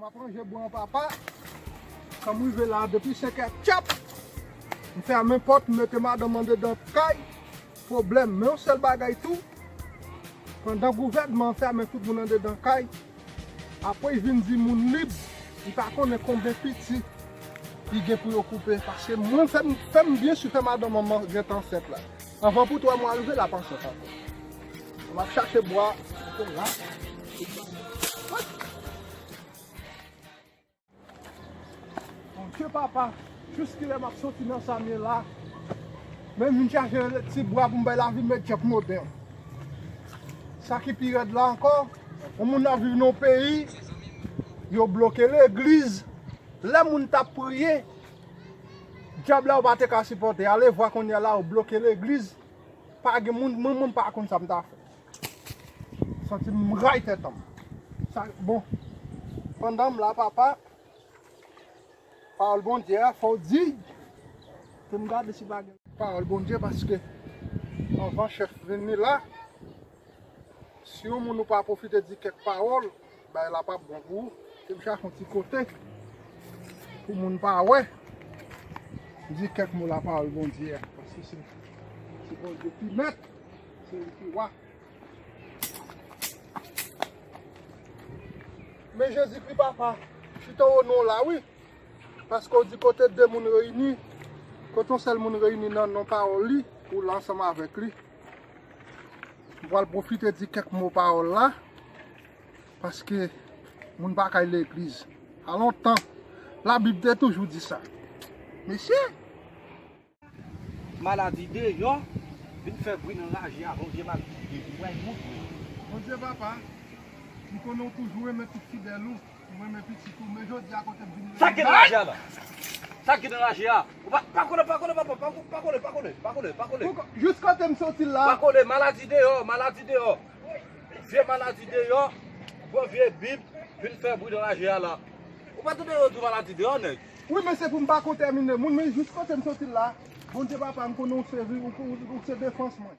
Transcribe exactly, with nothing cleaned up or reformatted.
M ap ranje bwa an, papa. Kan m rive la, depi senkè tchap, m fèmen pòt, m mete madanm andedan kay. Pwoblèm. Men yon sèl bagay tou, pandan gouvènman an fèmen tout moun andedan kay, apre l vin di moun lib, li pa konnen konbyen piti li gen pou yo koupe. Paske mwen, fè m, fè m byen si fè madanm an gentan ansent la. Anvan pou twa mwa rive, l ap ansent ankò. M ap chache bwa. Bondye papa, jiskilè m ap soti nan sa m ye la? Men m vin chache ti bwa pou m bay lavi m met djèk moden. Sa ki pi rèd la ankò, yon moun ap viv nan yon peyi, yo bloke legliz. Lè moun t ap priye, dyab la yo pa te ka sipòte. Ale vwa kounye a la, yo bloke legliz. Pa gen moun, mwen menm pa konn sa m ta fè. Santi m ray tèt an m. Sa, bon, pandan m la, papa, pawòl Bondye a, fò w di, pou m gade si pa gen pawòl Bondye, paske anvan chèf vini la, si yon moun ou pa pwofite di kèk pawòl, bagay la p ap bon pou ou. Te m chache yon ti kote pou moun pa wè. Di kèk mo lapawòl Bondye a, paske se, se Bondye ki mèt, se li ki wa. Men Jezikri papa, chita w non la wi. Paske w di kote de moun reyini, kote yon sèl moun reyini nan non pawòl li, ou la ansanm avèk li. M pral pwofite di kèk mo pawòl la, paske moun pa kay legliz. A lontan, Labib te toujou di sa. Mesye! Maladi deyò, vin fè bri nan raje a, Bondye maladi deyò, w pral mouri. Bondye papa, m konnen w toujou renmen tout fidèl ou, ou renmen pitit ou, men jodi a kote m vin. Sa k gen nan raje a la? Sa k gen nan raje a? Ou pa, pa kole, pa kole, papa, pa, pa kole, pa kole, pa kole, pa kole. Pou ko-, jis kote m soti la. Pa kole, maladi deyò, maladi deyò. Vye maladi deyò, pran vye Bib, vin fè bri nan raje a la. Ou pa tande yo di maladi deyò, nèg? Wi, men se pou m pa kontèmine moun, men jis kote m soti la, Bondye papa, m konnen w se vi, ou, ou, ou se defans mwen.